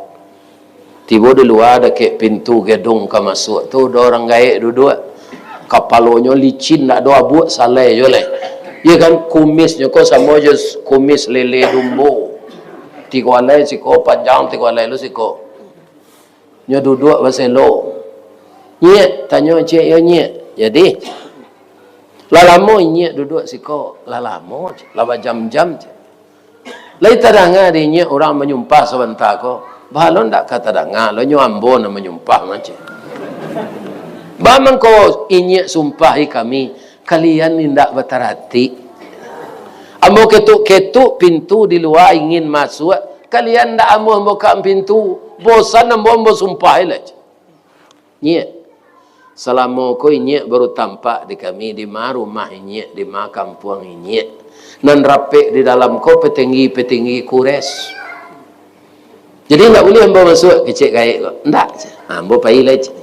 Tibo di lua dakek pintu gedung ka masuak tu, ado urang gaek duduak. Kapalonyo licin, ndak ado abuak, salai jo lai. Iyo kan, kumisnyo ko samo jo kumis lele dumbo. Tigo alai siko panjang, tigo alai lo siko. Nyo duduak baselo. "Nyiak," tanyo ciek yo, "Nyiak, jadi, lah lamo Inyiak duduak siko?" "Lah lamo," cek, "lah bajam-jam," cek. "Lai tadanga dek Inyiak urang manyumpah sabanta ko?" "Baa lo ndak ka tadanga lo, nyo ambo nan manyumpah mah," cek. "Baa mangko Inyiak sumpahi kami, kalian indak bataratik. Ambo ketuk-ketuk pintu di lua ingin masuak, kalian ndak amuah mambukak pintu. Bosan ambo, ambo sumpahi lah," cek. "Nyiak, salamo ko Inyiak baru tampak di kami, di ma rumah Inyiak, di ma kampuang Inyiak. Nan rapek di dalam ko petinggi-petinggi Quraisy. Jadi, ndak buliah ambo masuak," kecek gaek ko. "Ndak," cek. "Ha, ambo pai lai," cek.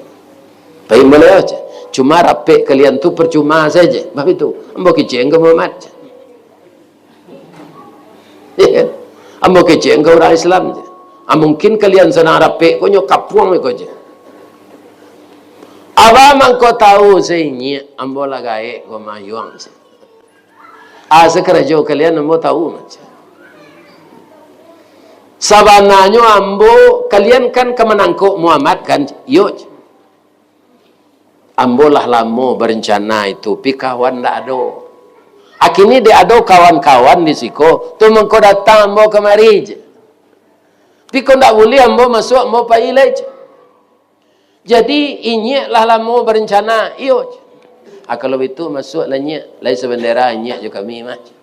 "Pai ambo lai," cek. "Cuma rapek kalian tu percuma saja." "Baitu, ambo kecek ka Muhammad," cek. "Iyo kan? Ambo kecek ka urang Islam," cek. "Ah, mungkin kalian sanang rapek ko, nyo kapuang ko," cek. "Baa mangko tahu, Inyiak, ambo lah gaek ko mayuang," cek. "Ah, sakarajo kalian ambo tahu," cek. "Sabananyo ambo, kalian kan ka manangkok Muhammad kan?" "Iyo," cek. "Ambo lah lamo barencana itu, pi kawan ndak ado. Akini dek ado kawan-kawan di siko, tu mangko datang ambo kamari," cek. "Pi ko ndak buliah ambo masuak, ambo pai lai," cek. "Jadi, Inyiak lah lamo barencana?" "Iyo," cek. "Ah, kalau baitu, masuaklah Inyiak, lai sabandera Inyiak jo kami mah," cek.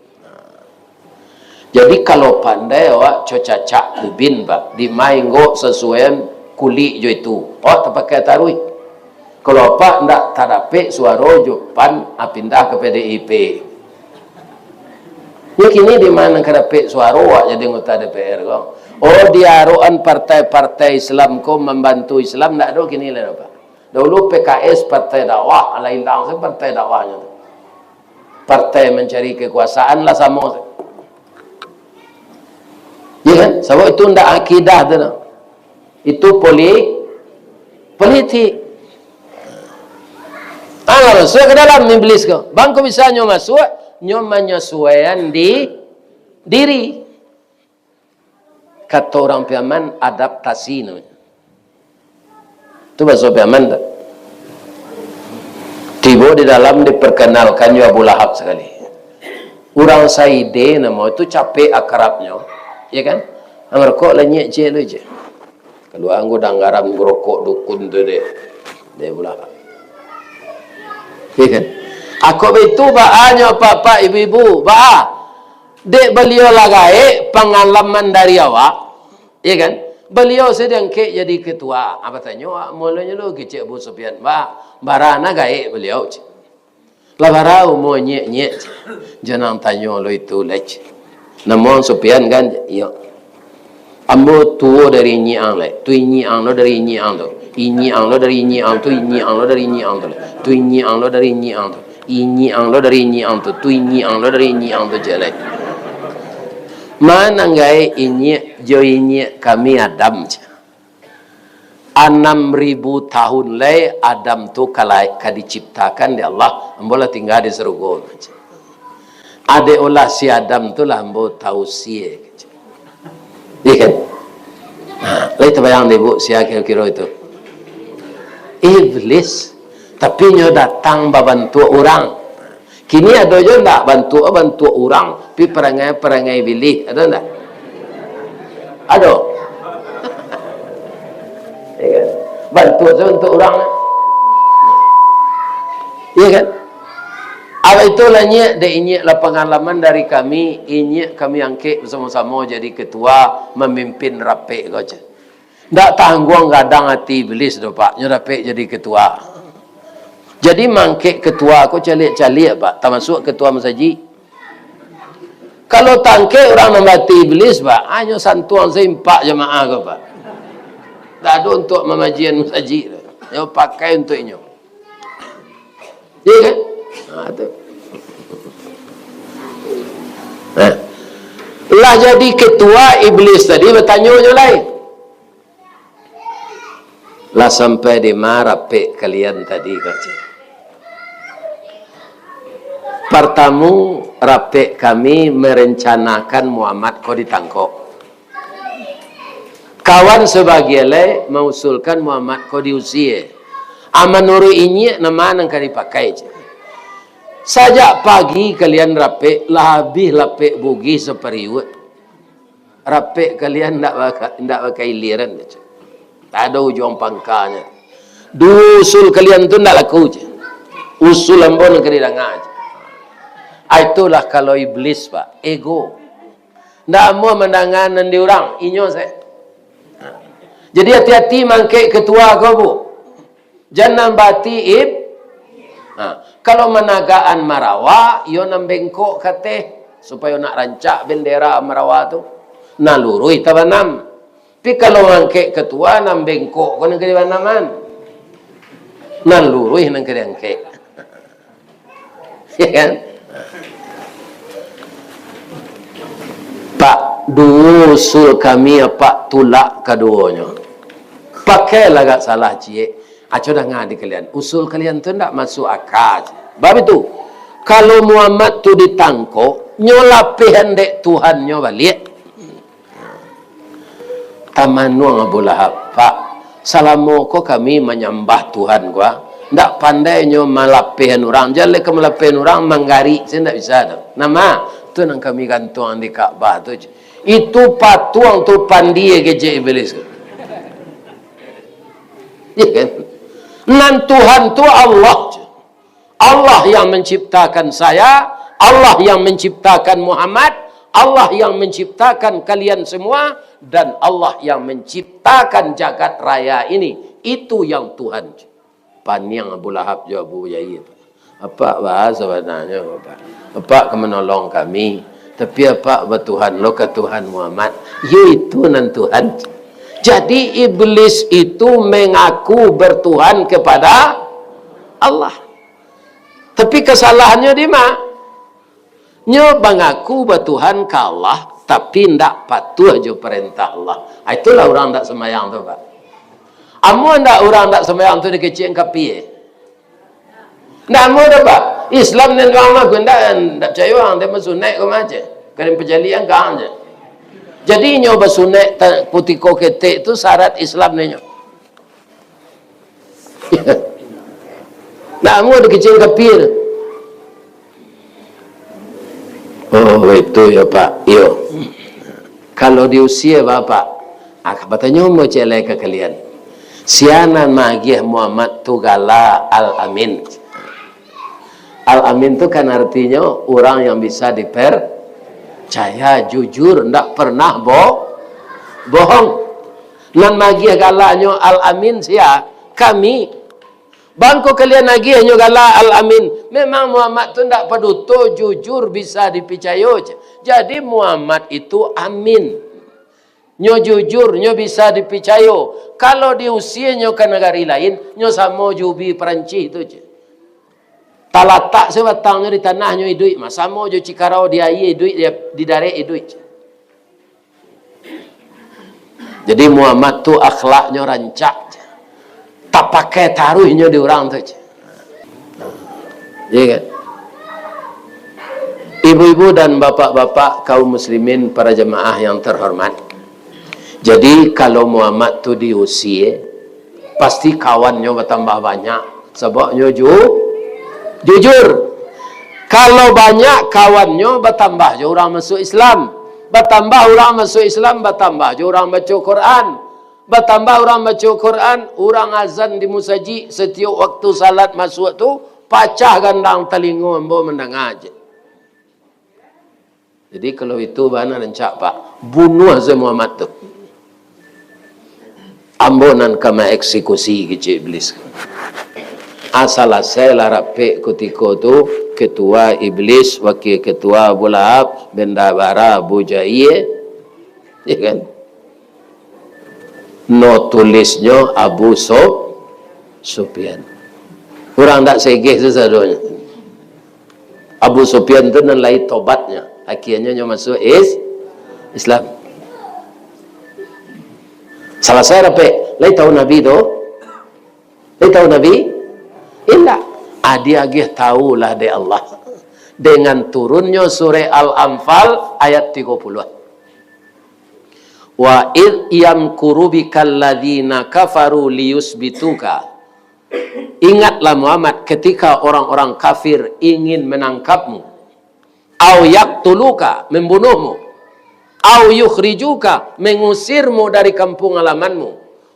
Jadi, kalau pandai awak, co cacak kubin, Pak, di ma inggok sasuaian kulik jo itu, awak tapakai taruih. Kalau apak ndak tadapek suaro jo pan, ah, pindah ka P D I P. Yo, kini di ma nan ka dapek suaro awak jadi anggota D P R ko? Oh, diarokan partai-partai Islam ko mambantu Islam, ndak ado kini lai, Pak. Dahulu P K S partai dakwah, alah ilang se partai dakwahnyo tu. Partai mancari kekuasaan lah samo. Ya kan? Sabab itu ndak akidah tu, no. Itu poli-, politik. Alah, masuak ka dalam iblis ko. Bangko bisa nyo masuak, nyo manyasuaian di diri. Kato urang Piaman, adaptasi namonyo. Tu bahaso Piaman tu. Tibo di dalam, diperkenalkan jo Abu Lahab sakali. Urang saide namo tu, capek akrabnyo, ya kan? Nah, marokok lah nyiak ciek lu je. Kalua anggo danggaran rokok dukun tu dek, dek Abu Lahab. Ya kan? Ako baitu baa nyo, apak-apak, ibu-ibu, baa? Dek baliau lah gaek pangalaman dari awak, ya kan? Baliau se diangkek jadi ketua. Ah, batanyo awak mulonyo lu kecek Abu Sufyan, "Ba, bara na gaek baliau?" cek. "Lah bara umua nyiak-nyiak?" cek. "Jan ang tanyo lo itu lai," cek. "Namo ang Sufyan kan?" "Iyo." "Ambo tuo dari inyiak ang lai. Tu inyiak ang lo dari inyiak ang tu. Inyiak ang lo dari inyiak ang tu, inyiak ang lo dari inyiak ang tu lai. Tu inyiak ang lo dari inyiak ang tu. Inyiak ang lo dari inyiak ang tu. Tu inyiak ang lo dari inyiak ang tu," cek lai. "Ma nan gaek inyiak jo inyiak kami Adam?" cek. "Anam ribu tahun lai Adam tu ka lai, ka diciptakan dek Allah, ambo lah tingga di sarugo," cek. "Adek ulah si Adam tu lah ambo tausie," cek. Iya kan? Nah, lai tabayang dek ibu sia kiro-kiro itu? Iblis. Tapi nyo datang babantuak urang. Kini ado jo ndak bantuak, bantuak urang, tapi parangai-parangai bilih, ado ndak? Ado. Iya kan? Bantuak tu bantuak urang. Iya kan? Awak itulah nyiak, dek inyiak lah pangalaman dari kami, inyiak kami angkek basamo-samo jadi ketua, mamimpin rapek ko, cek. Ndak tangguang gadang ati iblis doh, Pak, nyo dapek jadi ketua. Jadi, mangkek ketua ko caliak-caliak, Pak, tamasuak ketua masajik. Kalau tangkek urang nan baati iblis, Pak, hanyo santuang saimpak jamaah ko, Pak. Ndak ado untuak mamajian masajik tu. Nyo pakai untuak inyo. Iya kan? Nah, tu. Nah. Lah jadi ketua, iblis tadi batanyo nyo lai. "Lah sampai di ma rapek kalian tadi?" kecek. "Partamo, rapek kami merencanakan Muhammad ko ditangkok. Kawan sabagian lai mausulkan Muhammad ko diusie. A, manuruik inyiak, nan ma nan ka dipakai, cek. Sajak pagi kalian rapek, lah abih lapek Bugih sapariuak. Rapek kalian ndak baka-, ndak bakailiran, cek. Tak ado ujuang pangkanyo. Duo usul kalian tu ndak laku, cek. Usul ambo nan ka didanga, cek. A, itulah kalau iblis, Pak. Ego. Ndak amuah mandanga nan di urang, inyo se. Jadi, hati-hati mangkek ketua ko, Bu. Jan nan bati ib-, ha, kalau managaan marawa, iyo nan bengkok kateh, supayo nak rancak bendera marawa tu. Nan luruih tabanam. Tapi kalau mangkek ketua, nan bengkok ko nan ka dibanaman. Nan luruih nan ka diangkek. Ya kan? Pak, duo usul kami, Apak tulak kaduonyo. Pakailah agak salah ciek. Aco danga di kalian. Usul kalian tu ndak masuk aka. Bab itu, kalau Muhammad tu ditangkok, nyo lapehan dek Tuhannyo baliak. Tamanuang Abu Lahab, "Pak, salamo ko kami manyambah Tuhan ko, ah. Ndak pandai nyo malapehan urang, jan lai ka malapehan urang, manggarik se ndak bisa tu. Nama? Tu nan kami gantuang di Ka'bah tu." Itu patuang tu pandie kecek Iblis. Ya kan? Nan Tuhan tu Allah. Allah yang menciptakan saya, Allah yang menciptakan Muhammad, Allah yang menciptakan kalian semua, dan Allah yang menciptakan jagat raya ini. Itu yang Tuhan. Paniang Abu Lahab jo Abu Jahil. Apak baa sabananyo, Apak? Apak ka manolong kami, tapi Apak batuhan lo ka Tuhan Muhammad. Yo itu nan Tuhan. Jadi, iblis itu mengaku bertuhan kepada Allah. Tapi kasalahannyo di ma? Nyo mangaku batuhan ka Allah, tapi ndak patuah jo parentah Allah. Ah, itulah urang ndak sambayang tu, Pak. Amun ndak, urang ndak sambayang tu dikecek kapie. Ndak amuah doh, Pak. Islam ni doang mah, ndak, ndak picayo ang, dia basunaik ko mah je. Kaden pajali ang ka ang je. Jadi, inyo basunaik ta-, kutiko ketek tu syarat Islam ninyo. Ndak amuah dikecek kapie. Oh, itu ya, Pak. Iyo. Kalau diusie, Bapak, ah, batanyo ambo ciek lai ka kalian. Sia nan maagiah Muhammad tu gala Al-Amin. Al-Amin tu kan artinyo urang yang bisa dipercaya, jujur, ndak pernah bo-, bohong. Nan magiah galanyo Al-Amin sia? Kami. Bangko kalian agiahnyo gala Al-Amin. Memang Muhammad tu ndak paduto, jujur, bisa dipicayo. Jadi Muhammad itu amin. Nyo jujur, nyo bisa dipicayo. Kalau diusienyo ka nagari lain, nyo samo jo ubi Perancis tu je. Talatak sabatangnyo di tanah, nyo iduik mah. Samo jo cikarau di aia iduik, di, di darek iduik je. Jadi Muhammad tu akhlaknyo rancak je. Tapakai taruihnyo di urang tu je. Iya kan? Ibu-ibu dan bapak-bapak, kaum muslimin, para jamaah yang terhormat. Jadi, kalau Muhammad tu diusie, pasti kawannyo batambah banyak, sabab nyo ju-, jujur. Kalau banyak kawannyo, batambah jo urang masuak Islam. Batambah urang masuak Islam, batambah jo urang baco Quran. Batambah urang baco Quran, urang azan di musajik, satiok waktu salat masuak tu, pacah gandang talingo ambo mandanga je. Jadi, kalau itu bana rancak, Pak, bunuah se Muhammad tu. Ambo nan ka maeksekusi kecek iblis. Ah, salasai lah rapek kutiko tu, ketua iblis, wakil ketua Abu Lahab, bendahara Abu Jahil, ya kan? No tulisnyo Abu Suf-, Sufyan. Urang ndak segeh tu sadonyo. Abu Sufyan tu nan lai tobatnyo. Akhianyo nyo masuak is-, Islam. Salasai rapek. Lai tahu Nabi tu? Lai tahu Nabi? Indak. Ah, diagiah tahulah dek Allah. Dengan turunnyo surah Al-Anfal ayat tigo puluah. Wa idh yamkuru bikal ladzina kafaru liyusbituka. Ingatlah Muhammad, ketika orang-orang kafir ingin menangkapmu, au yaqtuluka, membunuhmu, au yukhrijuka, mengusirmu dari kampung halamanmu,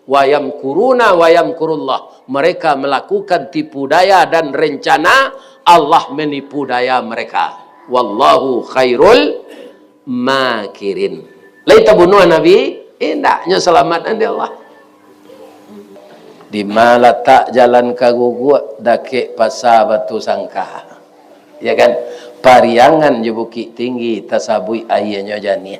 wa yamkuruna wa yamkurullah, mereka melakukan tipu daya dan rencana, Allah menipu daya mereka. Wallahu khairul makirin. Lai tabunuah Nabi? Indak, nyo salamaik dek Allah. Di ma latak jalan ka Guguak, dakek Pasa Batu Sangka. Ya kan? Pariangan jo Bukik Tinggi, tasabuik aianyo janiah.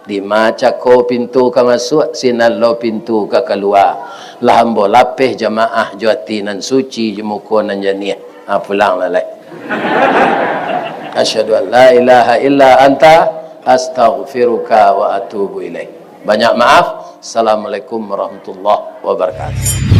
Di ma cako pintu ka masuak, sinan lo pintu ka kalua. Lah ambo lapeh jamaah jo ati nan suci, jo muko nan janiah. Ha, pulang lah, lai. Asyhadu an la ilaha illa anta, astaghfiruka wa atubu ilaik. Banyak maaf. Assalamualaikum warahmatullahi wabarakatuh.